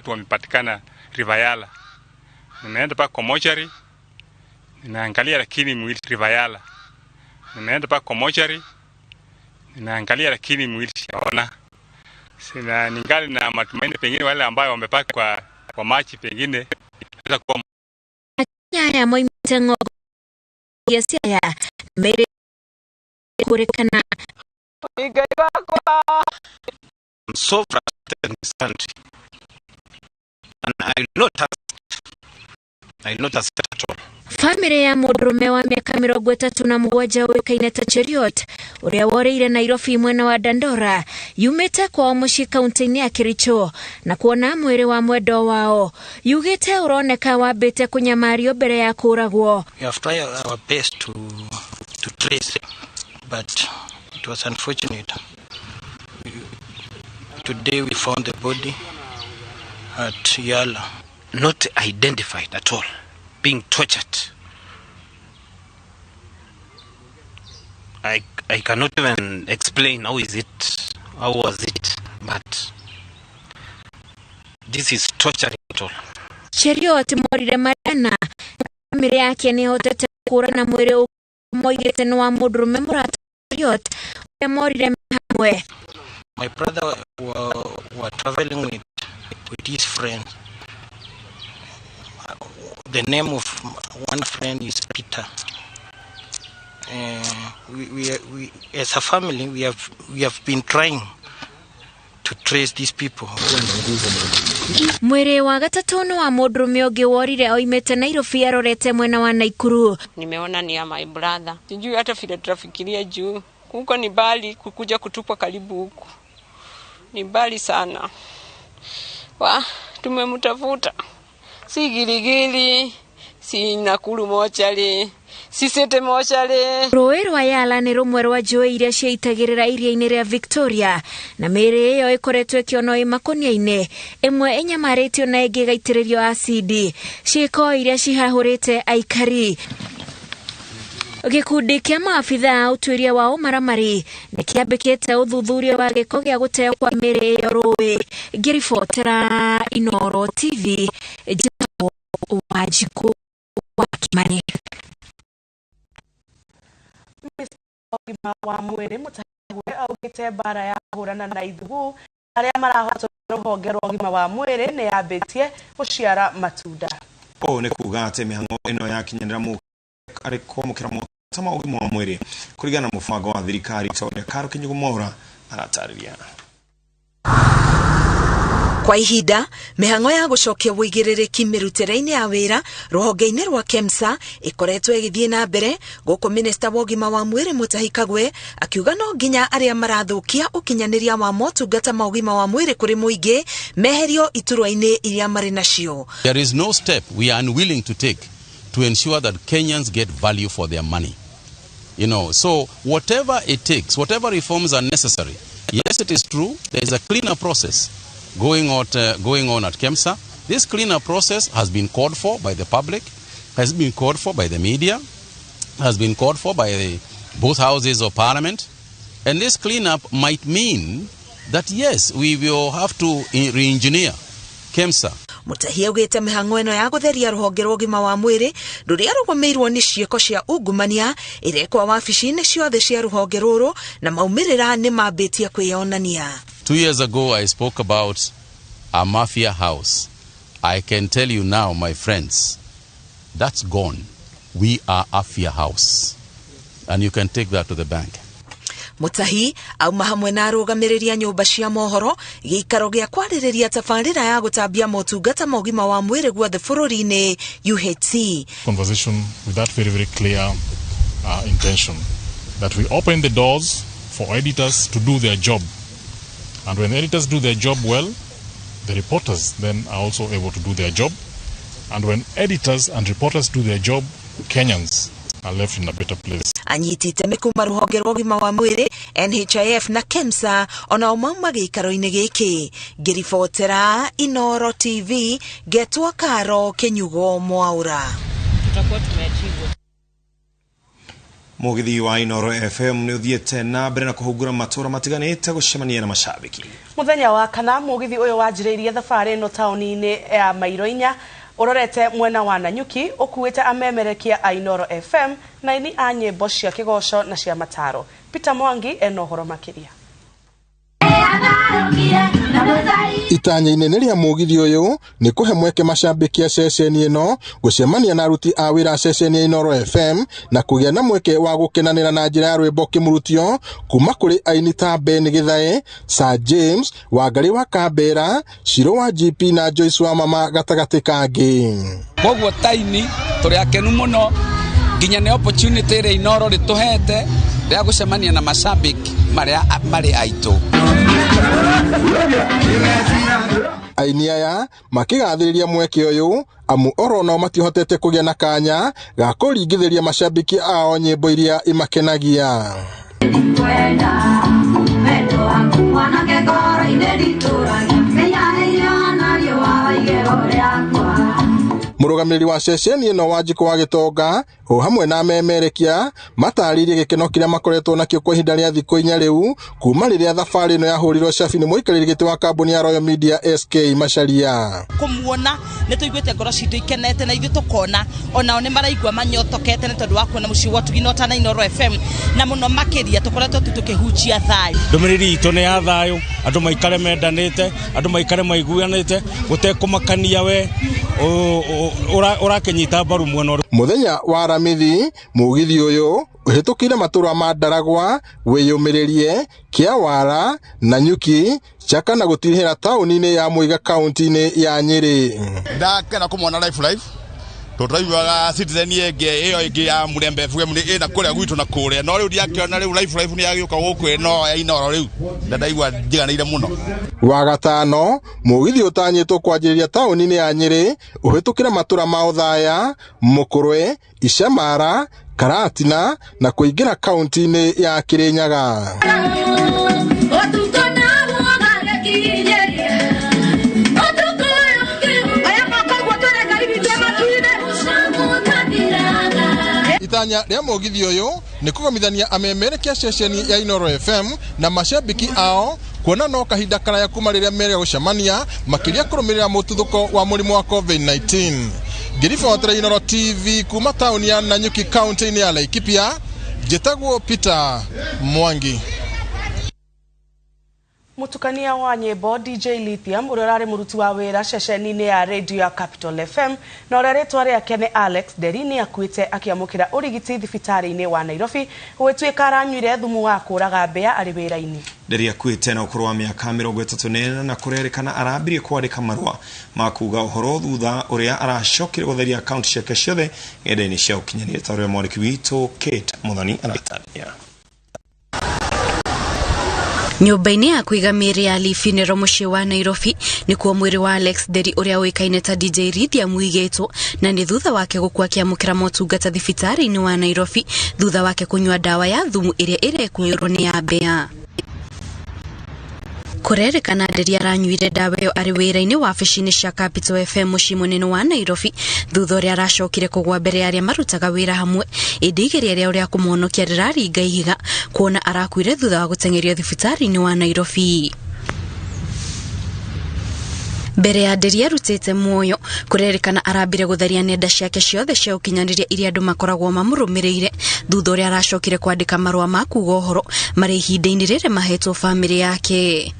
Watu wamepatikana River Yala. Nimeenda paka kwa mochari, nimeangalia lakini mwili River Yala. Nimeenda paka kwa mochari, nimeangalia lakini mwili sijaona. Sina, ningali na matumaini pengine wale ambayo wamepaka kwa machi pengine naweza kuwa Aya moimĩte ng'ongo ya Siaya merĩ kũrĩkana. I'm so frustrated in this country, and I will not accept at all. Bamĩrĩ ya mũndũrũme wa mĩaka 37 ũĩkaine ta Cheruiyot ũrĩa worĩire Nairobi mwena wa Dandora yumĩte kwao mũciĩ kaunti-inĩ ya Kericho na kuona mwĩrĩ wa mwendwa wao yugĩte ũroneka wambĩte kũnyamario mbere ya kũragwo. We have tried our best to trace, but it was unfortunate. Today we found the body at Yala. Not identified at all, being tortured. I cannot even explain how was it, but this is torture at all. Cheruiyot morire Mariana bamĩrĩ yake nĩhotete kũrana mwĩrĩ moigĩte nĩ wa mũndũrũme mũrata Cheruiyot ũrĩa morire me hamwe. My brother were traveling with his friend. The name of one friend is Peter. We as a family we have been trying to trace these people. Mwĩrĩ wa gatatũ nĩ wa mũndũrũme ũngĩ worire oimĩte Nairobi arorete mwena wa Naikuru. Nimeona ni ya my brother. Sijui hata vile tutafikiria juu huko ni mbali, kukuja kutupwa karibu huku ni mbali sana. Wa tumemtafuta si Giligili, si Nakuru mochari, si Sete mochari. Rũĩ rwa Yala nĩ rũmwe rwa njũĩ iria ciaitagĩrĩra iria-inĩ rĩa Victoria na mĩĩrĩ ĩyo ĩkoretwo ĩkĩonwo ĩ makũnia-inĩ, ĩmwe ĩnyamarĩtio na ĩngĩ ĩgaitĩrĩrio acidi, ciĩko iria cihahũrĩte aikari. Gĩkundi kĩa maabitha a ũtuĩria wa ũmaramari nĩ kĩambĩkĩte ũthuthuria wa gĩko gĩa gũteo kwa mĩĩrĩ ĩyo rũĩ. Ngĩribotera Inooro TV, njĩtagwo Wanjikũ wa Kimani. Ũgima wa mwĩrĩ Mutahi augĩte mbara ya kũhũrana na ithugu arĩa marahotwo rũhonge rwa ũgima wa mwĩrĩ nĩ yambĩtie gũciara matunda. Ũũ nĩ kuga atĩ mĩhang'o ĩno yakinyanĩra arĩ kwamũkĩra motungata ma ũgima wa mwĩrĩ kũringana na mũbango wa thirikari ta ũrĩa Karo Kinyugo Mwaura aratarĩria. Kwa ihinda mĩhang'o ya gũcokia ũigĩrĩrĩki mĩrutĩre-inĩ ya wĩra rũhonge-inĩ rwa KEMSA ĩkoretwo ĩgĩthiĩ na mbere gũkũ minista wa ũgima wa mwĩrĩ Mutahi Kagwe akiuga no nginya arĩa marathũkia ũkinyanĩria wa motungata ma ũgima wa mwĩrĩ kũrĩ mũingĩ meherio iturwa-inĩ iria marĩ nacio. There is no step we are unwilling to take to ensure that Kenyans get value for their money. So whatever it takes, whatever reforms are necessary. Yes, it is true, there is a cleaner process going on at KEMSA. This cleaner process has been called for by the public, has been called for by the media, has been called for by both houses of parliament. And this cleanup might mean that, yes, we will have to re-engineer KEMSA. Mutahi augĩte mĩhang'o ĩno ya gũtheria rũhonge rwa ũgima wa mwĩrĩ rũrĩa rũgũmĩirwo nĩ ciĩko cia ungumania ĩrekwo wabici-inĩ ciothe cia rũhonge rũrũ na maumĩrĩra nĩ mambĩtie kwĩyonania. 2 years ago, I spoke about a mafia house. I can tell you now, my friends, that's gone. We are Afya House. And you can take that to the bank. Mutahi auma hamwe na arũgamĩrĩri a nyũmba cia mohoro gĩikaro gĩa kwarĩrĩria tabarĩra ya gũtambia motungata ma ũgima wa mwĩrĩ guothe bũrũri-inĩ UHC. Conversation with that very, very clear intention that we open the doors for editors to do their job. And when editors do their job well, the reporters then are also able to do their job. And when editors and reporters do their job, Kenyans are left in a better place. Anyiti itemi kuma rũhonge rwa ũgima wa mwĩrĩ NHIF na KEMSA onao mauma gĩikaro-inĩ gĩkĩ. Ngĩribotera Inooro TV ngetwo Karo Kinyugo Mwaura. Tutakuwa tumeachieve. Mugithi wa Inoro FM ni uthiete na mbere na kuhungura matura matiganite gucemania na mashabiki. Muthenya wa kana mugithi uyu wanjiriirie thabari ino tauni-ini ya Mairo-inya urorete mwena wa Nanyuki ukuite amemerekia a Inoro FM na ini a nyimbo cia kigoco na cia mataro. Peter Mwangi eno horo makiria. Itanya inene rĩa mũgithi ũyũ nĩ kũhe mweke macambĩki a ceceni ĩno gũcemania na aruti a wĩra a ceceni ya Inoro FM na kũgĩa na mweke wa gũkenanĩra na njĩra ya rwĩmbo kĩmurutio kuma kũrĩ aini ta Ben Githae, Sir James, Wangari wa Kambera, Shiro wa GP na Joyce wa Mama gatagatĩ kangĩ. Koguo taini tũrĩ akenu mũno nginya nĩ opportunity ĩrĩa Inoro rĩtũhete rĩa gũcemania na macambĩki marĩa marĩ aitũ. Aini aya makigathĩrĩria mweke ũyũ amu oro nao matihotete kũgĩa na kanya ga kũringithĩria macambĩki ao nyĩmbo iria imakenagia. Mũrũgamĩrĩri wa ceceni ĩno Wanjikũ wa Gĩtonga o hamwe na amemerekia matarĩirie gĩkeno kĩrĩa makoretwo nakĩo kwa ihinda rĩa thikũ inya rĩu kuma rĩrĩa thabarĩ ĩno yahũrirwo cabi nĩ mũikarĩri gĩtĩ wa kambuni ya Royal Media SK Macharia. Kũmuona nĩ tũiguĩte ngoro citũ ikenete na ithuĩ tũkona onao nĩ maraigua manyotokete nĩ tondũ wa kuona mũciĩ wa Ũtugi na Ũtana Inoro FM na mũno makĩria tũkoretwo tu tũkĩhunjia thayũ. Ndũmĩrĩri itũ nĩ ya thayũ, andũ maikare mendanĩte, andũ maikare maiguanĩte, gũtekũmakania we ũrakinyita mbaru mwena. Muthenya wa Aramithi mugithi uyu uhitukire matura ma Ndaragwa, Wiyumiririe, Kiawara, Nanyuki, Chaka na gutirihira tauni-ini ya Muiga kaunti-ini ya Nyeri. Ndakena kumwona life life tũraiguaga Citizen ĩngĩ ĩyo ĩngĩ ya Mulembe FM nĩ ĩna kũrĩa gwitũ na kũrĩa no rĩu ndiakĩona rĩu life life nĩ yagĩũka gũkũ ĩno ya Inoro rĩu ndaigua njiganĩire mũno. Wa gatano mũgithi ũtanyĩtwo kwanjĩrĩria taũni-inĩ ya Nyeri ũhĩtũkĩre matũra ma Othaya, Mũkũrwe, Icamara, Karatina na kũingĩra kaunti-inĩ ya Kirinyaga. Itanya rĩa mũgithi ũyũ nĩ kũgomithania amemerekia ceceni ya Inoro FM na macambĩki ao kuona no kahinda karaya kuma rĩrĩa merĩa gũcemania makĩria kũrũmĩrĩra mũtuthũko wa mũrimũ wa COVID-19. Ngĩribotera Inoro TV kuma taũni ya Nanyuki kaunti-inĩ ya Laikipia, njĩtagwo Peter Mwangi. Mutukania wa nyimbo DJ Lithium uria urari muruti wa wira ceceni-ini ya radio ya Capital FM na uria ritwa riake ni Alex Nderi akuite akiamukira urigiti thibitari-ini wa Nairobi gwituika aranyuire thumu wa kuraga mbĩa ari wira-ini. Nderi akuite na ukuru wa miaka 34 na kurerikana arambirie kwandika marua ma kuga uhoro thutha uria aracokire gutheria akaunti ciake ciothe ng'enda-inĩ cia ukinyanĩria ta uria mwandĩki witũ Kate Muthoni arataria. Nyũmba-inĩ ya kũiga mĩĩrĩ ya Lee Funeral mũciĩ wa Nairobi nĩkuo mwĩrĩ wa Alex Nderi ũrĩa ũĩkaine ta DJ Lithium ũigĩtwo na nĩ thutha wake gũkua akĩamũkĩra motungata thibitarĩ-inĩ wa Nairobi thutha wake kũnyua ndawa ya thumu ĩrĩa ĩrekũĩrwo nĩ ya mbĩa. Kũrerĩkana Nderi aranyuire ndawa ĩyo arĩ wĩra-inĩ wabici-inĩ cia Capital FM mũciĩ mũnene wa Nairobi thutha ũrĩa aracokire kũgwa mbere ya arĩa marutaga wĩra hamwe ĩndĩ igeria rĩao rĩa kũmũhonokia rĩraringa ihiga kuona arakuire thutha wa gũteng'erio thibitarĩ-inĩ wa Nairobi. Mbere ya Nderi arutĩte muoyo kũrerĩkana arambire gũtharia nenda ciake ciothe cia ũkinyanĩria iria andũ makoragwo mamũrũmĩrĩire thutha ũrĩa aracokire kwandĩka marũa ma kuga ũhoro marĩ ihinda-inĩ rĩrĩ mahetwo bamĩrĩ yake.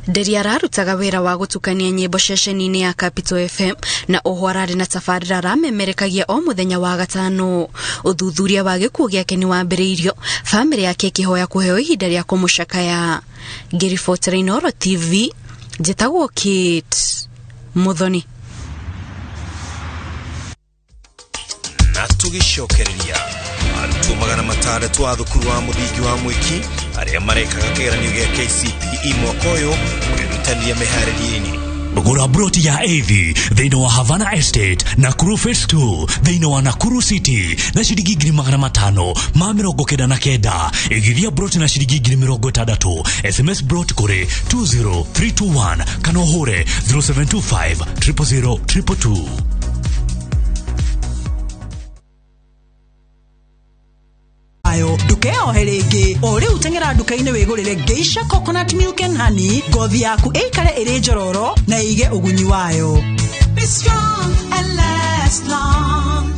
Nderi ararutaga wĩra wa gũtukania nyĩmbo ceceni-inĩ ya Capital FM na oho ararĩ na tabarĩra aramemerekagia o mũthenya wa gatano. Ũthuthuria wa gĩkuũ gĩake nĩ wambĩrĩirio bamĩrĩ yake ĩkĩhoya kũheo ihinda rĩa kũmũcakaya. Ngĩribotera Inoro TV njĩtagwo Kate Muthoni. Na tũgĩcokereria arutwo 600 a thukuru wa mũthingi wa Mwiki arĩa marekaga kĩgeranio gĩa KCPE mwaka ũyũ kwĩrutanĩria mĩharĩrie-inĩ. Gũra broti ya AV thĩinĩ wa Havana Estate Nakuru Phase 2 thĩinĩ wa Nakuru City na ciringi 599 igithia broti na ciringi 60,000. SMS broti kũrĩ 20321 kana ũhũre 0725 000 222. wayo. Ndũkeyohe rĩngĩ. O rĩu teng'era nduka-inĩ wĩgũrĩre Geisha Coconut Milk and Honey, ngothi yaku ĩikare ĩrĩ njororo na ĩige ũgunyi wayo. Be strong and last long.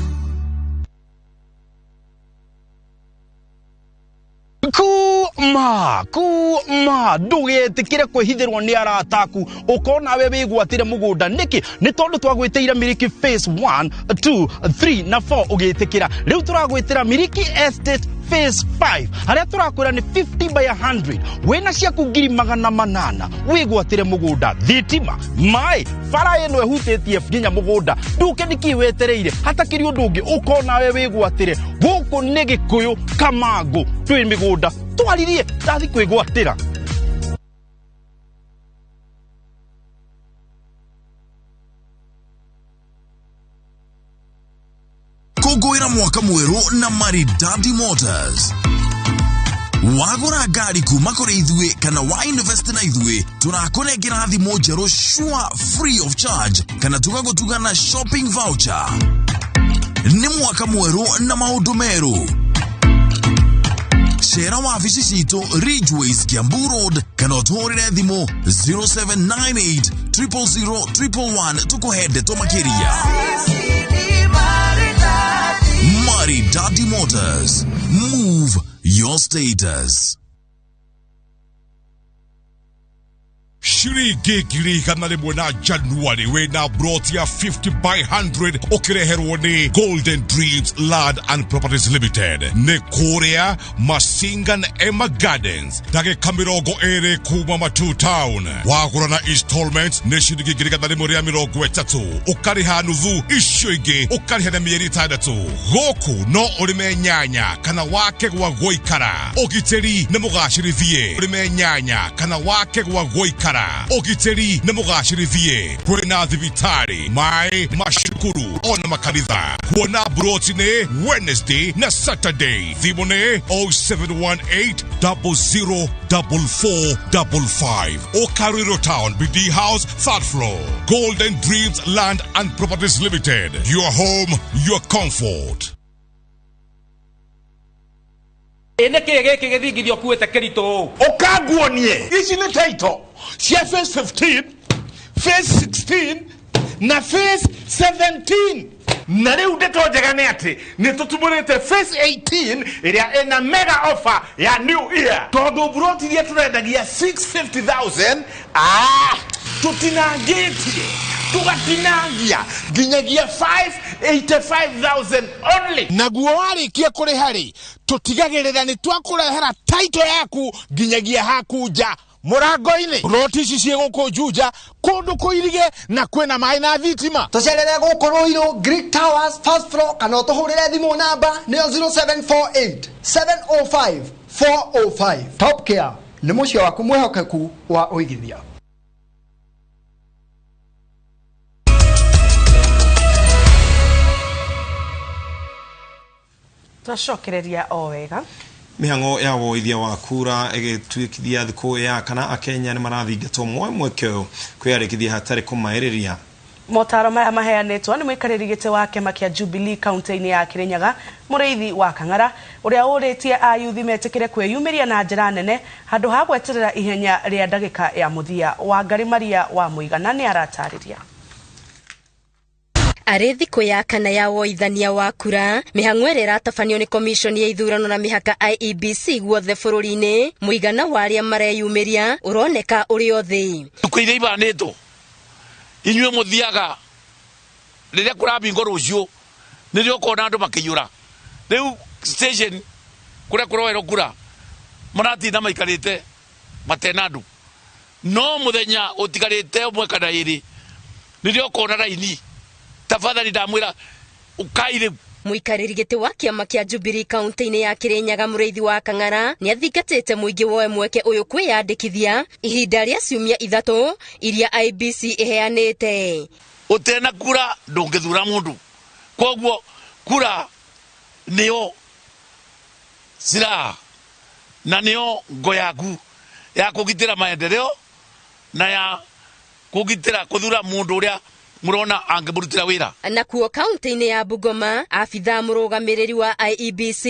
Kuma kuma ndugetikire kwihithirwo ni arata aku ukona we wigwatire mugunda niki ni tondu twagwitiire Miliki phase 1 2 3 na 4 ugitikira riu turagwitira Miliki Estate phase 5 haria turakwira ni 50 by 100 wina ciaku 800 wigwatire mugunda thitima mai bara ino ehutitie nginya mugunda nduke niki wetereire hatakiri undu ungi ukona we wigwatire guku ni Gikuyu Kamangu twi migunda twaririe ndathi kwigwatira. Kũngũĩra mwaka mwerũ na Maridadi Motors. Wagũra ngari kuma kũrĩ ithuĩ kana wa invest na ithuĩ, tũrakũnengera thimũ njerũ sure free of charge kana tũgagũtuga na shopping voucher. Nĩ mwaka mwerũ na maũndũ merũ. Cera wabici citũ Ridgeways Kiambu Road kana ũtũhũrĩre thimũ 0798 000 111 tũkũhe ndeto makĩria. Maridadi Motors. Move your status. Ciringi 100,000 na January wina broti ya 50 by 100 ukireherwo ni Golden Dreams Land and Properties Limited ni kuria Masinga na Emma Gardens ndagika 20 kuma Matu Town. Wagura na installments ni ciringi 130 ukariha nuthu icio ingi ukariha na mieri 6. Guku no urime nyanya kana wake gwa guikara. Ugiteri ni mugacirithie urime nyanya kana wake gwa guikara. Ugiteri ni mugacirithie kwina thibitari mai mashukuru ona makanitha. Kuona broti ni Wednesday na Saturday. Thimu ni 0718 004455. Okariro Town, BD House, 3rd floor. Golden Dreams Land and Properties Limited. Your home, your comfort. Ene kĩ gĩkĩ gĩthingithio kuĩte kĩritũ ũkanguonie ici nĩ title cia phase 15 phase 16 na phase 17 na rĩu ndeto njega nĩ atĩ nĩ tũtumũrĩte phase 18 ĩrĩa ĩna mega offer ya new year tondũ buroti iria tũrendagia 650,000 tũtinangĩtie tugatinangia nginyagia 585,000 only. Naguo warĩkia kũrĩha rĩ tũtigagĩrĩra nĩ twakũrehera title yaku nginyagia haku nja mũrango-inĩ. Roti ici ciĩ gũkũ Juja kũndũ kũirige na kwĩna maĩ na thitima. Tũcerere gũkũ Ruiru Greek Towers first floor kana ũtũhũrĩre thimũ namba nĩyo 0748 705 405. Top Care nĩ mũciĩ waku mwĩhokeku wa ũigithia. Twacokereria o wega. Mihango ya woithia wa kura ĩgĩtuĩkithia thikũ ya kana akenya nĩ marathingatwo moe mweke ũyũ kwĩyandĩkithia hatarĩ kũmaĩrĩria. Motaro maya maheanĩtwo nĩ mũikarĩri gĩtĩ wa kĩama kĩa Jubilee kaunti-inĩ ya Kirinyaga Mũrĩithi wa Kang'ara ũrĩa ũrĩtie ayuthi metĩkĩre kwĩyumĩria na njĩra nene handũ ha gweterera ihenya rĩa ndagĩka ya mũthia. Wangari Maria wa Mũigana nĩ aratarĩria. Arĩ thikũ ya kana ya woithania wa kura mĩhang'o ĩrĩa ĩratabanio nĩ komishoni ya ithurano na mĩhaka IEBC guothe bũrũri-inĩ mũigana wa arĩa mareyumĩria ũroneka ũrĩ o thĩ. Thikũ iria ibanĩtwo inyuĩ mũthiaga rĩrĩa kũrabingwo rũciũ nĩrĩo ũkona andũ makĩiyũra. Rĩu station kũrĩa kũroerwo kura maratinda maikarĩte matena andũ, no mũthenya ũtigarĩte ũmwe kana ĩrĩ nĩrĩo ũkona raini. Tafadhali ndamwĩra ũkai rĩu. Mũikarĩri gĩtĩ wa kĩama kĩa Jubilee kaunti-inĩ ya Kirinyaga Mũrĩithi wa Kang'ara nĩathingatĩte mũingĩ woe mweke ũyũ kwĩyandĩkithia ihinda rĩa ciumia 3 iria IEBC ĩheanĩte. Ũtena kura ndũngĩthura mũndũ, koguo kura nĩyo silaha na nĩyo ngo yaku ya kũgitĩra maendeleo na ya kũgitĩra kũthura mũndũ ũrĩa Murona angĩmũrutĩra wĩra. Nakuo kaunti-inĩ ya Bungoma, abithaa mũrũgamĩrĩri wa IEBC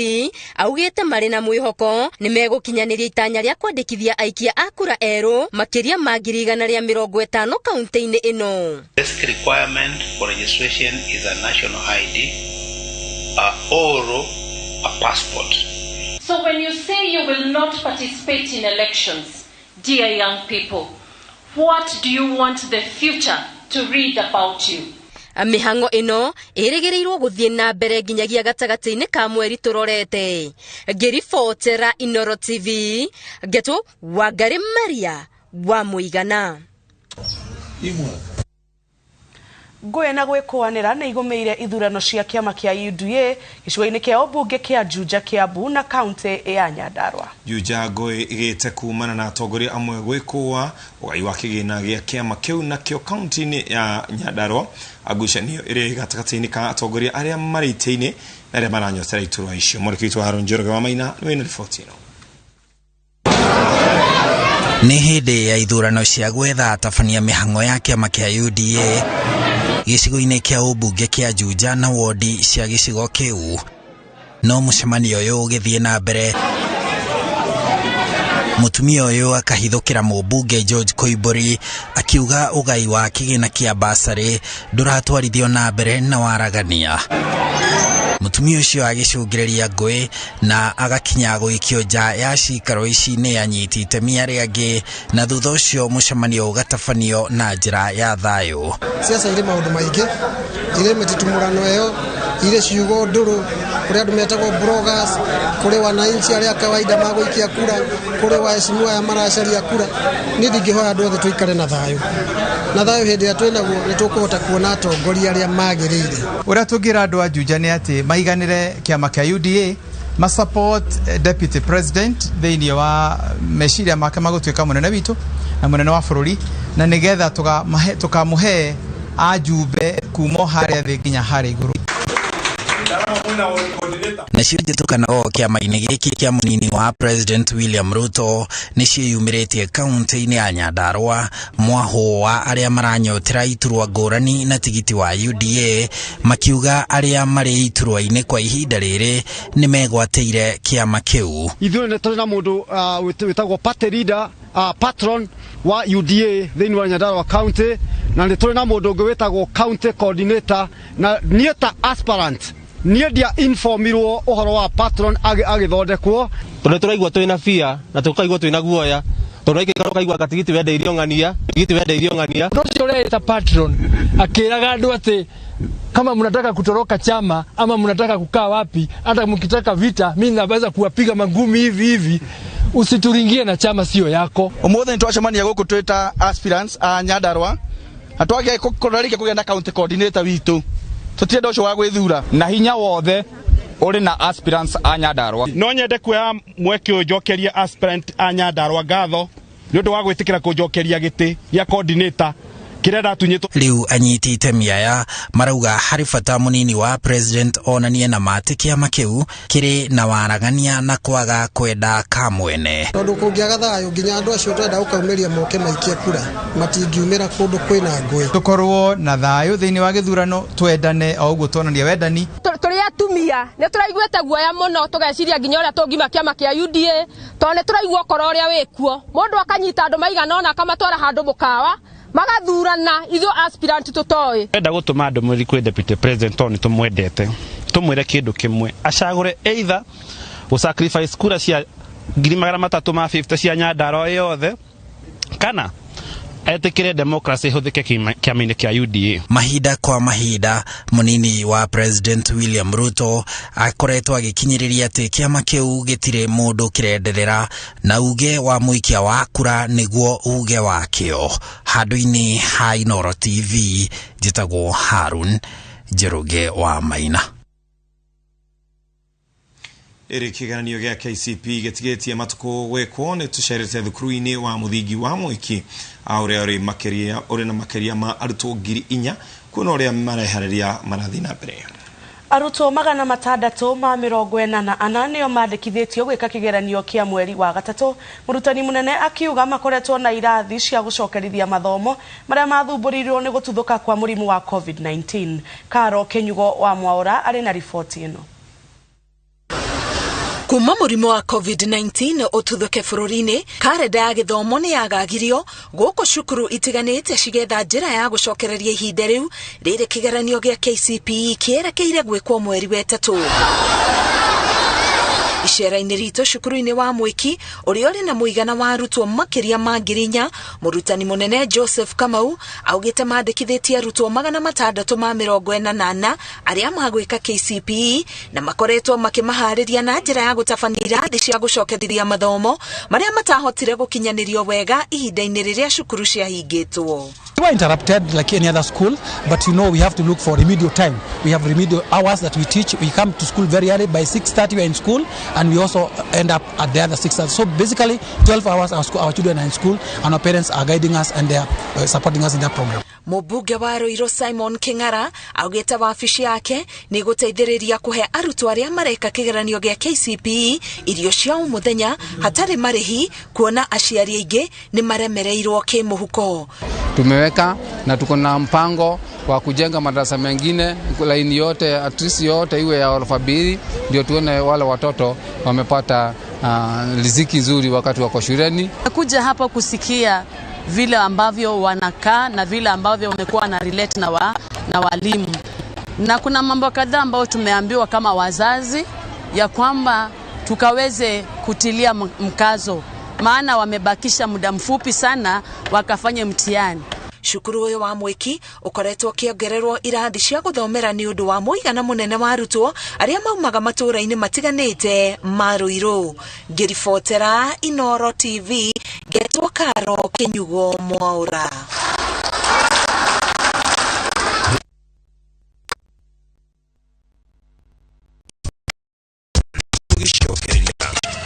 augĩte marĩ na mwĩhoko nĩ megũkinyanĩria itanya rĩa kwandĩkithia aikia a kura erũ makĩria ma 150,000 kaunti-inĩ ĩno. Basic requirement for registration is a national ID or a passport. So when you say you will not participate in elections, dear young people, what do you want the future to read about you? Mĩhang'o ĩno ĩrĩgĩrĩirwo gũthiĩ na mbere nginyagia gatagatĩ-inĩ ka mweri tũrorete. Ngĩribotera Inooro TV, Ngetu Wangari Maria wa Mũigana. Ngũĩ na gwĩkũanĩra nĩ igũmĩire ithurano cia kĩama kĩa UDA gĩcigo-inĩ kĩa ũmbunge kĩa Juja, Kiambu na kaunti ya Nyandarua. Juja ngũĩ igĩte kumana na atongoria amwe gwĩkũa ũgai wa kĩgĩna gĩa kĩama kĩu nakĩo kaunti-inĩ ya Nyandarua. Agucanio ĩrĩa ĩ gatagatĩ-inĩ ka atongoria arĩa marĩ itĩ-inĩ na arĩa maranyotera iturwa icio. Mwandĩki witũ Haron Njoroge wa Maina nĩ wĩna riboti ĩno. Nĩ hĩndĩ ya ithurano cia gwetha atabania mĩhang'o ya kĩama kĩa UDA gĩcigo-inĩ kĩa ũmbunge kĩa Juja na wodi cia gĩcigo kĩu. No mũcemanio ũyũ ũgĩthiĩ na mbere, mũtumia ũyũ akahithũkĩra mũmbunge George Koimbũri akiuga ũgai wa kĩgĩna kĩa basarĩ ndũratwarithio na mbere na waragania. Mũtumia ũcio agĩcũngĩrĩria ngũĩ na agakinya gũikio nja ya cikaro ici nĩ anyiti itemi arĩa angĩ, na thutha ũcio mũcemanio ũgatabanio na njĩra ya thayũ. Siasa irĩ maũndũ maingĩ, irĩ mĩtitumũrano ĩyo, irĩ ciugo ndũrũ, kũrĩ andũ metagwo bloggers, kũrĩ wananchi arĩa kawaida magũikia kura, kũrĩ waheshimiwa aya maracaria kura. Niĩ ndingĩhoya andũ othe tũikare na thayũ, na thayũ hĩndĩ ĩrĩa twĩnaguo nĩ tũkũhota kuona atongoria arĩa magĩrĩire. Ũrĩa tũngĩra andũ a Juja nĩ atĩ maiganĩre kĩama kĩa UDA, ma support deputy president thĩinĩ wa meciria make ma gũtuĩka mũnene witũ na mũnene wa bũrũri, na nĩgetha tũkamũhe ajumbe kuma harĩa thĩ nginya harĩa igũrũ. Nacio njĩtũkano kĩama-inĩ gĩkĩ kĩa mũnini wa President William Ruto nĩ ciĩyumĩrĩtie kaunti-inĩ ya Nyandarua, mwahũ wa arĩa maranyotera iturwa ngũrani na tigiti wa UDA, makiuga arĩa marĩ iturwa-inĩ kwa ihinda rĩrĩ nĩ megwatĩire kĩama kĩu. Ithuĩ nĩ tũrĩ na mũndũ wĩtagwo party leader, patron wa UDA thĩinĩ wa Nyandarua county, na nĩ tũrĩ na mũndũ ũngĩ wĩtagwo county coordinator, na niĩ ta aspirant niĩ ndia informirwo ũhoro wa patron agĩthondekwo. Tondũ tũraigua twĩna fear na tũkaigua twĩna guoya, tondũ aikara ũkaigua gatigiti wendeirio ng'ania, tigiti wendeirio ng'ania. Ũndũ ũcio ũreita patron akĩraga andũ atĩ kama mnataka kutoroka chama ama mnataka kukaa wapi, hata mkitaka vita mimi naweza kuwapiga mangumi hivi hivi, usituringie na chama sio yako. Ũmũthĩ nĩtwacemania gũkũ twĩ ta aspirants a Nyandarua, na twagĩa kũgĩa na county coordinator witũ, tũtirenda ũcio wa gwĩthura na hinya wothe ũrĩ na aspirants a Nyandarua. No nyende kuoya mweke ũyũ njokerie aspirant a Nyandarua ngatho nĩ ũndũ wa gwĩtĩkĩra kũnjokeria gĩtĩ gĩa coordinator kĩrĩa ndatunyĩtwo. Rĩu anyiti itemi aya marauga harĩ bata mũnini wa president onanie na matĩ kĩama kĩu kĩrĩ na waragania na kwaga kwenda kamwene. Tondũ kũngĩaga thayũ nginya andũ acio tũrenda gũkaumĩria moke maikie kura matingiumĩra kũndũ kwĩna ngũĩ. Tũkorwo na thayũ thĩinĩ wa gĩthurano, twendane o ũguo tuonania wendani. Tũrĩ atumia nĩ tũraiguĩte guoya mũno, tũgeciria nginya ũrĩa tũngima kĩama kĩa UDA, tondũ nĩ tũraigua ũkora ũrĩa wĩkuo, mũndũ akanyita andũ maigana ũna akamatwara handũ mũkawa magathurana, ithuĩ aspirant tũtoĩ. Enda gũtũma ndũmĩrĩri kwĩ deputy president tondũ nĩ tũmwendete, tũmwĩre kĩndũ kĩmwe, acagũre either gũ sacrifice kura cia 350 cia Nyandarua yothe, kana etĩkĩre democracy ĩhũthĩke kĩama-inĩ kĩa UDA. Mahinda kwa mahinda mũnini wa President William Ruto akoretwo agĩkinyĩrĩria atĩ kĩama kĩu gĩtirĩ mũndũ kĩrenderera, na uge wa mũikia wa kura nĩguo uge wakĩo. Handũ-inĩ ha Inooro TV, njĩtagwo Harun Njoroge wa Maina. Ĩrĩ kĩgeranio gĩa KCP gĩtigĩtie matukũ gwĩkwo nĩ tũcerete thukuru-inĩ wa mũthingi wa Mwiki ũrĩa ũrĩ na makĩria ma arutwo 4,000 kuona ũrĩa mareharĩria marathiĩ na mbere. Arutwo 644 nĩo mandĩkithĩtio gwĩka kĩgeranio kĩa mweri wa gatatũ. Mũrutani mũnene akiuga makoretwo na irathi cia gũcokerithia mathomo marĩa mathumbũrirwo nĩ gũtuthũka kwa mũrimũ wa COVID-19. Karo Kinyugo wa Mwaura arĩ na riboti ĩno. Kuma mũrimũ wa COVID-19 ũtuthũke bũrũri-inĩ, karenda ya gĩthomo nĩ yagagirio gũkũ cukuru itiganĩte cigetha njĩra ya gũcokereria ihinda rĩu rĩrĩ kĩgeranio gĩa KCPE kĩerekeire gwĩkwo mweri wa ĩtatũ. Icera-inĩ ritũ cukuru-inĩ wa Mwiki ũrĩa ũrĩ na mũigana wa arutwo makĩria ma 4,000, mũrutani mũnene Joseph Kamau augĩte mandĩkithĩtie arutwo 644 arĩa magwĩka KCPE na makoretwo makĩmaharĩria na njĩra ya gũtabania irathi cia gũcokerithia mathomo marĩa matahotire gũkinyanĩrio wega ihinda-inĩ rĩrĩa cukuru ciahingĩtwo. We were interrupted like any other school, but you know we have to look for remedial time. We have remedial hours that we teach. We come to school very early. By 6:30 we are in school, and we also end up at the other 6:30. So basically 12 hours our children are in school, and our parents are guiding us and they are supporting us in that program. Mũmbunge wa Ruiru Simon King'ara augĩte wabici yake nĩ gũteithĩrĩria kũhe arutwo arĩa mareka kĩgeranio gĩa KCPE irio cia o mũthenya hatarĩ marĩhi, kuona aciari aingĩ nĩ maremereirwo kĩmũhuko. Tumeweka na tuko na mpango wa kujenga madarasa mengine, laini yote at least yote iwe ya orofa mbili, ndio tuone wale watoto wamepata riziki nzuri wakati wako shuleni. Kuja hapa kusikia vile ambavyo wanakaa na vile ambavyo wamekuwa na relate na walimu. Na kuna mambo kadhaa ambayo tumeambiwa kama wazazi ya kwamba tukaweze kutilia mkazo, maana wamebakisha muda mfupi sana wakafanye mtihani. Cukuru ũyũ wa Mwiki ũkoretwo ũkĩongererwo irathi cia gũthomera nĩ ũndũ wa mũigana mũnene wa arutwo arĩa maumaga matũũra-inĩ matiganĩte ma Ruiru. Ngĩribotera Inoro TV, ngetwo Karo Kinyugo Mwaura.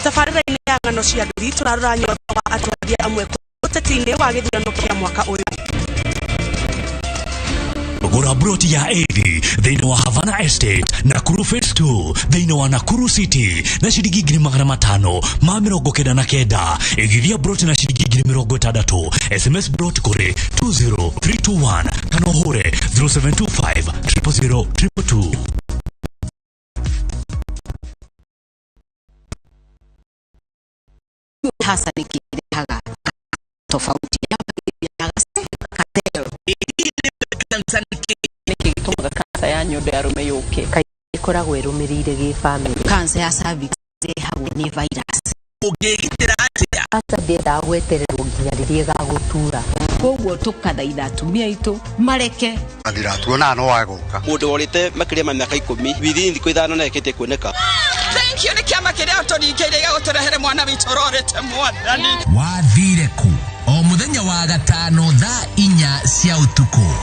Tabarĩra-inĩ ya ng'ano cia nduthi tũrarora nyota wa atwarithia amwe ũteti-inĩ wa gĩthurano kĩa mwaka ũyũ. Gũra broti ya 80 thĩinĩ wa Havana Estate, Nakuru Phase 2 thĩinĩ wa Nakuru City na ciringi 599. Igithia broti na ciringi 60,000. SMS broti kũrĩ 20321 kana ũhũre 0725 000 222. Hasa nikirehaga tofauti gĩtũmaga kansa ya nyondo ya arũme yũke ĩkoragwo ĩrũmĩrĩire gĩbamĩrĩ. Kansa ya cervix ĩrehagwo nĩ virus. Ũngĩgitĩra atĩa? Kansa ndĩendaga gwetererwo nginya rĩrĩa ĩgagũtura, koguo tũkathaitha atumia aitũ mareke athira tuonaga no wagũka mũndũ worĩte makĩria ma mĩaka 10 within thikũ 5 na ĩkĩtie kuoneka. Thank you nĩ kĩama kĩrĩa ũtũringĩire gĩgũtũrehere mwana witũ ũrorĩte mwathani. Wathire kũ o mũthenya wa gatano thaa 4 cia ũtukũ.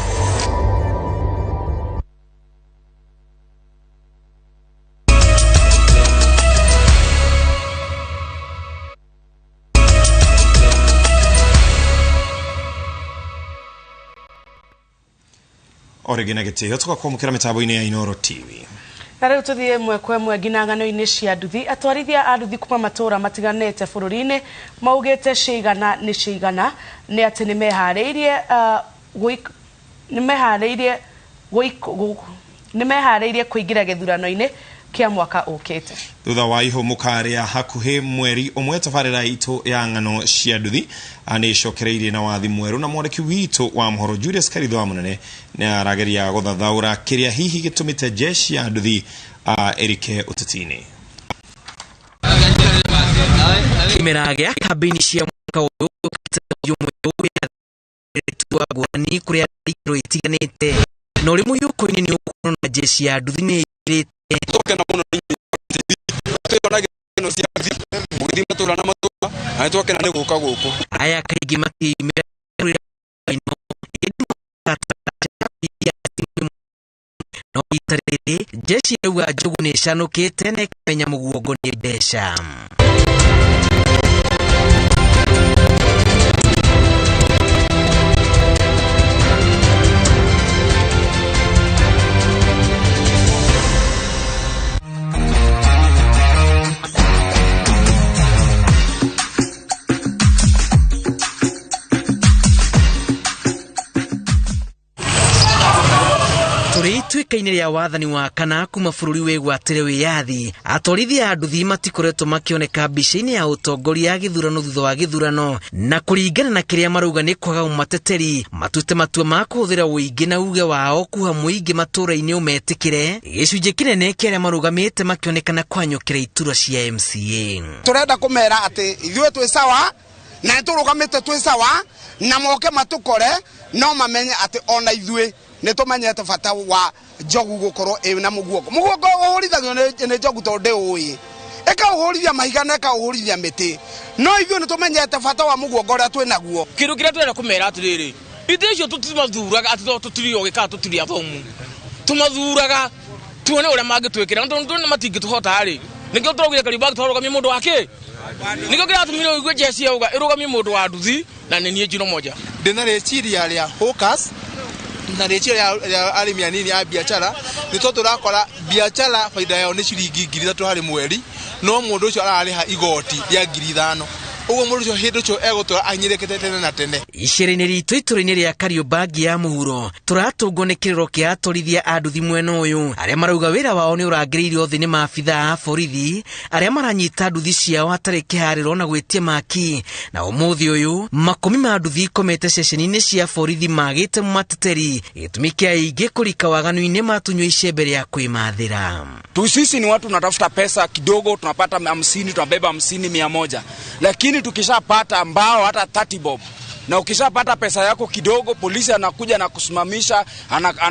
Orĩngĩ na gĩtĩo tũgakwamũkĩra mĩtambo-inĩ ya Inoro TV. Na rĩu tũthiĩ ĩmwe kwa ĩmwe nginya ng'ano-inĩ cia nduthi. Atwarithia a nduthi kuma matũũra matiganĩte bũrũri-inĩ maugĩte cigana nĩ cigana nĩ atĩ nĩmeharĩirie kũingĩra gĩthurano-inĩ kĩa mwaka ũkĩte. Thutha wa ihũmũka rĩa hakuhĩ mweri ũmwe, tabarĩra itũ ya ng'ano cia nduthi nĩ ĩcokereirie na wathi mwerũ, na mwandĩki witũ wa mohoro Julius Karitho wa Mũnene nĩ arageria gũthathaũra kĩrĩa hihi gĩtũmĩte jeshi ya nduthi ĩrike ũteti-inĩ. Kĩmera gĩa kambĩini cia mwaka ũyũ ũyũ ngũrani kũrĩa ikĩro itiganĩte, na ũrĩ mũhiũko-inĩ nĩ ũkuona na jeshi ya nduthi nĩ ĩingĩrĩte. Twakena mũno mũgĩthiĩ matũra na matũra, na nĩtwakena nĩ gũka gũkũ. Aya kaingĩ makĩimĩra no ita rĩrĩ jeshi yauga njogu nĩ ĩcanũkĩte na ĩkamenya mũguongo nĩ mbeca. Tũrĩ ituĩka-inĩ rĩa wathani wa kana kuma bũrũri wĩgwatĩre wĩyathi, atwarithia a nduthi matikoretwo makĩoneka mbica-inĩ ya ũtongoria ya gĩthurano thutha wa gĩthurano, na kũringana na kĩrĩa marauga nĩ kwaga ũmateteri, matuĩte matua ma kũhũthĩra ũingĩ na uge wao kuha mũingĩ matũũra-inĩ ũmetĩkĩre, gĩcunjĩ kĩnene kĩa arĩa marũgamĩte makĩonekana kũhanyũkĩra iturwa cia MCA. Tũrenda kũmera atĩ ithuĩ twĩ sawa na nĩ tũrũgamĩte twĩ sawa, na moke matũkore no mamenye atĩ ona ithuĩ nĩ tũmenyete bata wa njogu gũkorwo ĩ na mũguongo. Mũguongo ũhũrithagio nĩ njogu tondũ ndĩũĩ, ĩkaũhũrithia mahiga na ĩkaũhũrithia mĩtĩ, no ithuĩ nĩ tũmenyete bata wa mũguongo ũrĩa twĩ naguo. Kĩndũ kĩrĩa tũrenda kũmera atĩrĩrĩ, itĩ icio tũtimathuraga atĩ tondũ tũtirĩ ogĩ kana tũtirĩ athomu, tũmathuraga tuone ũrĩa mangĩtwĩkĩra, tondũ tuone matingĩtũhota rĩ, nĩkĩo tũraugire Kariobangi twarũgamie mũndũ wa kĩ, nĩkĩo kĩratũmire ũigue jeshi yauga ĩrũgamie mũndũ wa nduthi, na nĩ niĩ Njino Moja. Ndĩna rĩciria rĩa hawkers na rĩciria rĩa arĩmi anini a biacara, nĩ tondũ tũrakora biacara baida yao nĩ ciringi 3,000 harĩ mweri, no mũndũ ũcio ararĩha igoti rĩa 5,000. Ũguo mũndũ ũcio hĩndĩ ũcio egũtũra ahinyĩrĩkĩte tene na tene. Icera-inĩ ritũ itũũra-inĩ rĩa Kariobangi ya mũhuro, tũratũngwo nĩ kĩrĩro kĩa atwarithia a nduthi mwena ũyũ, arĩa marauga wĩra wao nĩ ũrangĩrĩirio thĩ nĩ maabitha a borithi arĩa maranyita nduthi ciao hatarĩ kĩharĩro na gwĩtia maki. Na ũmũthĩ ũyũ makũmi ma nduthi ikomete ceceni-inĩ cia borithi magĩte mateteri, gĩtũmi kĩa aingĩ kũrika waganu-inĩ matunywo icembe rĩa kwĩmathĩra. Tu sisi ni watu tunatafuta pesa kidogo, tunapata 50, tunabeba 50, 100. Lakini tukishapata mbao hata 30 bob, na ukishapata pesa yako kidogo, polisi anakuja na kusimamisha,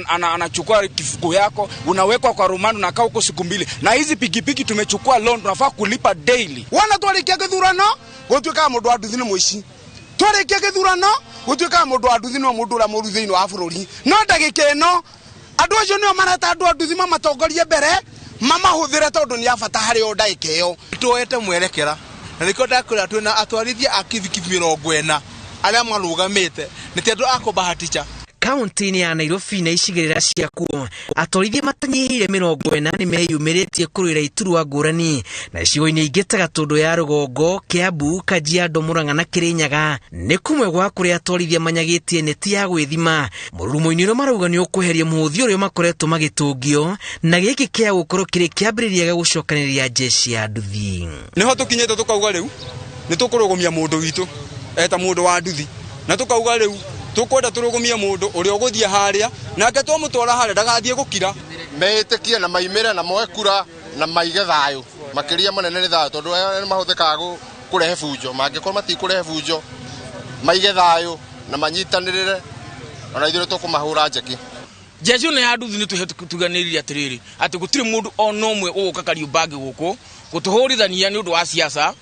anachukua kifuko yako, unawekwa kwa rumande, unakaa huko siku 2. Na hizi pikipiki tumechukua loan, tunafaa kulipa daily. Wana twarikia gĩthurano, gũtuĩkaga mũndũ wa nduthi nĩ mũici. Twarikia gĩthurano, gũtuĩkaga mũndũ wa nduthi nĩwe mũndũ ũrĩa mũũru thĩinĩ wa bũrũri. No ndagĩka ĩno, andũ acio nĩo mareta andũ a nduthi mamatongorie mbere, mamahũthĩre tondũ nĩ a bata harĩ o ndagĩka ĩyo. Tuoete mwerekera, na nĩkĩo ndakwĩra twĩna atwarithia a kibikibi 40 arĩa marũgamĩte, nĩ ti andũ a kũbahatisha. Kaunti-inĩ ya Nairobi na icigĩrĩra ciakuo, atwarithia matanyihĩire 40 nĩ meyumĩrĩtie kũrũĩra iturwa ngũrani, na icigo-inĩ ingĩ ta Gatũndũ ya Rũgongo, Kiambu, Kajiado, Murang'a na Kĩrĩnyaga nĩ kũmwe gwa kũrĩa atwarithia manyagĩtie neti ya gwĩthima. Mũrurumo-inĩ ũrĩa marauga nĩ ũkweheria mũhũthia ũrĩa makoretwo magĩtũngio, na gĩkĩ kĩa gũkorwo kĩrĩ kĩambĩrĩria gĩa gũcokanĩrĩria jeshi ya nduthi. Nĩho tũkinyĩte tũkauga rĩu nĩ tũkũrũgũmia mũndũ witũ eta mũndũ wa nduthi, na tũkauga rĩu tũkwenda tũrũgũmie mũndũ ũrĩa ũgũthiĩ harĩa, nake twamũtwara harĩa ndagathiĩ gũkira. Meĩtĩkie na maimĩre na moe kura na maige thayũ, makĩria manene nĩ thayũ, tondũ aya nĩ mahũthĩkaga kũrehe bunjo. Mangĩkorwo matikũrehe bunjo, maige thayũ na manyitanĩrĩre, ona ithuĩ nĩtũkũmahũra njeki. Jeshi ĩno ya nduthi nĩ tũtuganĩrire atĩrĩrĩ, atĩ gũtirĩ mũndũ ona ũmwe ũgũka Kariobangi gũkũ gũtũhũrithania nĩ ũndũ wa siasa,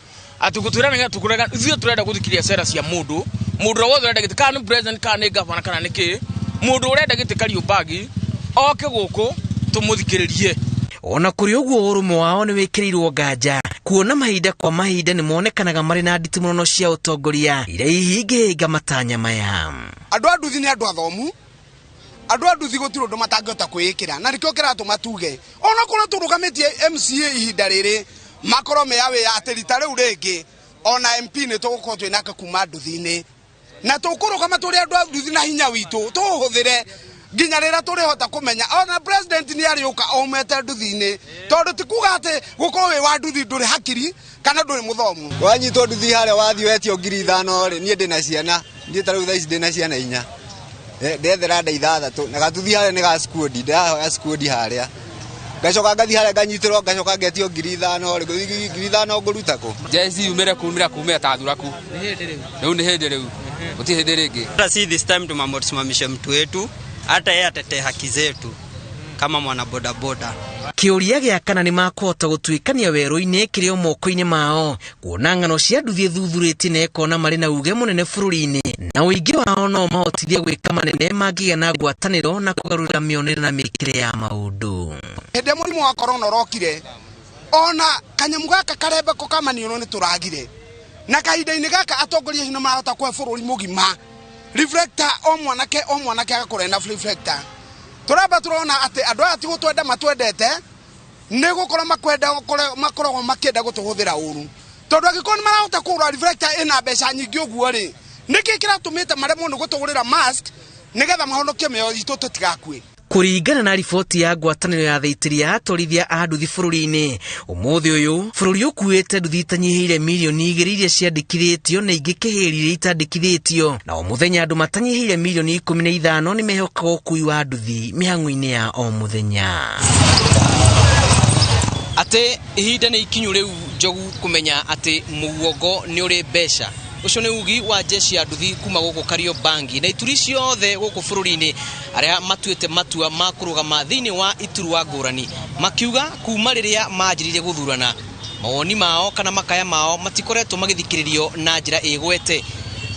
atĩ gũtwĩra nĩgetha tũkũrega. Ithuĩ tũrenda gũthikĩrĩria cera cia mũndũ, mũndũ ũrĩa wothe ũrenda gĩtĩ, kana nĩ president, kana nĩ governor, kana nĩ kĩ, mũndũ ũrenda gĩtĩ Kariobangi oke gũkũ tũmũthikĩrĩrie. Ona kũrĩ ũguo, ũrũmwe wao nĩ wĩkĩrĩirwo nganja, kuona mahinda kwa mahinda nĩ monekanaga marĩ na nditimũrano cia ũtongoria iria hihi ingĩhĩnga matanya maya. Andũ a nduthi nĩ andũ athomu, andũ a nduthi gũtirĩ ũndũ matangĩhota kwĩĩkĩra, na nĩkĩo kĩratũma tuge ona korwo tũrũgamĩtie MCA ihinda rĩrĩ, makorwo me aware atĩ rita rĩu rĩngĩ ona MP nĩ tũgũkorwo twĩ nake kuma nduthi-inĩ, na tũkũrũgama tũrĩ andũ a nduthi na hinya witũ tũũhũthĩre nginya rĩrĩa tũrĩhota kũmenya ona president nĩ arĩũka aumĩte nduthi-inĩ, tondũ ti kuga atĩ gũkorwo wĩ wa nduthi ndũrĩ hakiri kana ndũrĩ mũthomu. Wanyitwo nduthi harĩa wathiĩ wetio 5,000 rĩ, niĩ ndĩna ciana, niĩ ta rĩu thaa ici ndĩna ciana 4. Ndethera nda 6, na gatuthi harĩa nĩ ga squad, ndĩrahoya squad harĩa. Ngacoka ngathiĩ harĩa nganyitĩrwo, ngacoka ngetio 5,000 rĩ, ngũthiĩ 5,000 ngũruta kũ? Jeshi yumĩre kumĩra kumĩra ta thuraku. Rĩu nĩ hĩndĩ rĩu. Gũtirĩ hĩndĩ rĩngĩ. Hata si this time tumamsimamishe mtu wetu, hata yeye atetee haki zetu kama mwana boda boda. Kĩũria gĩa kana nĩ makũhota gũtuĩkania werũ-inĩ kĩrĩ o moko-inĩ mao, kuona ng'ano cia nduthi ĩthuthurĩtie na ĩkona marĩ na uge mũnene bũrũri-inĩ, na ũingĩ wao no mahotithie gwĩka manene mangĩgĩa na ngwatanĩro na kũgarũrĩra mĩonere na mĩkĩre ya maũndũ. Hĩndĩ ĩrĩa mũrimũ wa corona ũrokire, ona kanyamũ gaka karembeko ka maniũrũ nĩ tũragire, na kahinda-inĩ gaka atongoria acio nĩ marahota kũhe bũrũri mũgima reflector, o mwanake o mwanake agakorwo ena reflector. Tũramba tũrona atĩ andũ aya ti gũtwenda matwendete, nĩ gũkorwo makoragwo makĩenda gũtũhũthĩra ũru, tondũ angĩkorwo nĩ marahota kũgũra reflector ĩna mbeca nyingĩ ũguo rĩ, nĩkĩ kĩratũmĩte maremwo nĩ gũtũgũrĩra mask nĩgetha mahonokie mĩoyo itũ tũtigakue? Kũringana na riboti ya ngwatanĩro ya thaitĩri ya atwarithia a nduthi bũrũri-inĩ, ũmũthĩ ũyũ bũrũri ũkuĩte nduthi itanyihĩire mirioni 2 iria ciandĩkithĩtio na ingĩ kĩhĩri iria itandĩkithĩtio, na o mũthenya andũ matanyihĩire mirioni 15 nĩ mehokaga ũkui wa nduthi mĩhang'o-inĩ ya o mũthenya. Atĩ ihinda nĩ ikinyu rĩu Njogu kũmenya atĩ mũguongo nĩ ũrĩ mbeca. Ũcio nĩ ugi wa jeshi ya nduthi kuma gũkũ Kariobangi na ituri ciothe gũkũ bũrũri-inĩ arĩa matuĩte matua ma kũrũgama thĩinĩ wa iturwa ngũrani, makiuga kuma rĩrĩa manjĩrĩirie gũthurana mawoni mao kana makaya mao matikoretwo magĩthikĩrĩrio na njĩra ĩgwete.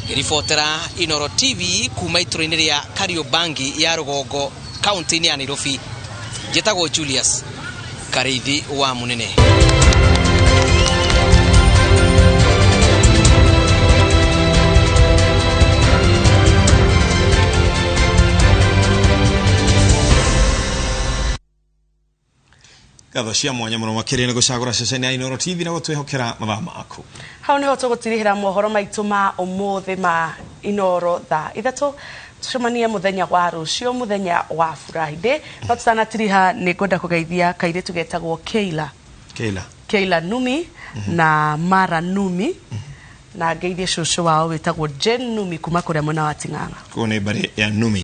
Ngĩribotera Inooro TV kuma itũra-inĩ rĩa Kariobangi ya rũgongo kaunti-inĩ ya Nairobi, njĩtagwo Julius Karĩithi wa Mũnene. Ngatho cia mwanya mũno makĩria nĩ gũcagũra ceceni ya Inooro TV na gũtwĩhokera mathaa maku. Hau niho tũgũtirihĩra mohoro maitũ ma ũmũthĩ ma Inooro thaa 3. Tucemanie mũthenya wa rũciũ, mũthenya wa Friday. No tũtanatiriha nĩ ngwenda kũgeithia kairĩtu getagwo Keila. Keila. Keila Numi na Mara Numi. Na ngeithie cũcũ wao wĩtagwo Jane Numi kuma kũrĩa mwena wa Ting'ang'a. Kũu nĩ mbarĩ ya Numi.